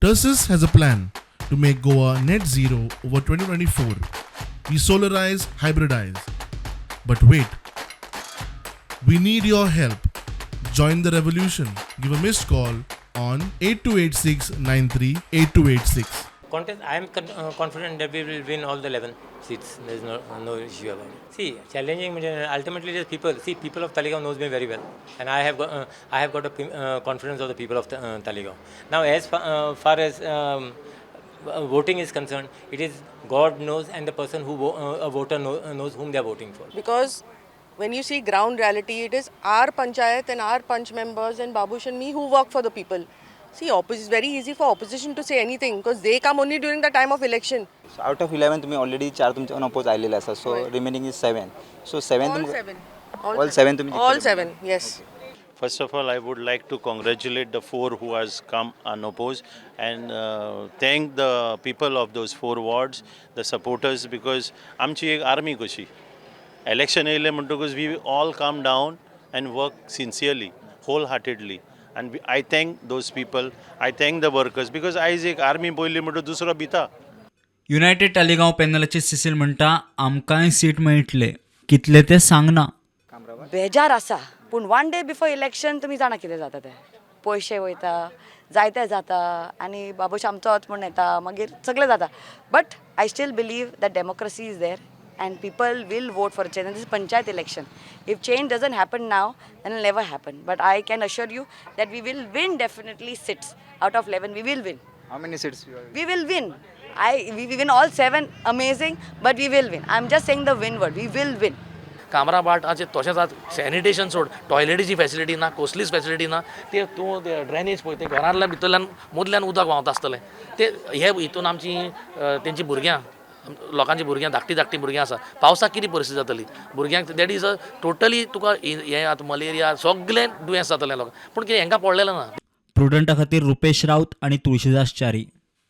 Tersus has a plan to make Goa net zero over 2024. We solarize, hybridize. But wait, we need your help. Join the revolution. Give a missed call on 8286 938286. Contest, I am confident that we will win all the 11 seats. There is no issue about it. See, challenging, ultimately it is people. See, people of Taleigao knows me very well, and I have got a confidence of the people of Taleigao. Now, as far as voting is concerned, it is God knows and the person who a voter knows whom they are voting for. Because when you see ground reality, it is our panchayat and our panch members and Babush and me who work for the people. See, it's very easy for opposition to say anything because they come only during the time of election. So out of 11 तुम्ही already चार तुमचे unopposed आलेले आसा, so remaining is seven, so seven. All तुमकां seven. All seven तुम्ही All जिंकतले. Seven, yes. First of all, I would like to congratulate the four who has come unopposed and thank the people of those four wards, the supporters, because आमची एक army कशी election येयलें म्हणटकूच we all come down and work sincerely, wholeheartedly, and I thank those people, I thank the workers, because आयज एक army पळयली म्हणटकूच दुसरो भिता. युनायटेड तालिगांव पॅनलाचे सिसील म्हणटा, आमकांय सीट मेळटले, कितले ते सांगना. बेजार आसा, पूण वन डे बिफोर इलेक्शन तुमी जाणा कितें जाता तें, पयशे वयता, जायते जाता आनी बाबूश आमचोच म्हूण येता, मागीर सगळें जाता. But I still believe that democracy is there and people will vote for change. This panchayat election, if change doesn't happen now, then will never happen. But I can assure you that we will win definitely seats out of 11, we will win. How many seats? We will win. We win all seven, amazing, but we will win. I'm just saying the win word. We will win. Kamrabat आज तशेंच आज sanitation सोड, टॉयलेटीची facility ना, कसलीच facility ना. ते तूं ते ड्रेनेज पळय, ते घरांतल्या भितरल्यान मदल्यान उदक व्हांवता आसतलें ते. हे हितून आमची तेंची भुरग्यां, लोकांची भुरग्यां, धाकटी धाकटी भुरग्यां आसा. पावसाक कितें परिस्थिती जातली भुरग्यांक? That is a totally तुका हें आतां मलेरिया सगलें दुयेंस जातलें लोकांक, पूण कितें हेंकां पडलेलें ना. प्रुडंटा खातीर रुपेश राऊत आनी तुळशीदास च्यारी.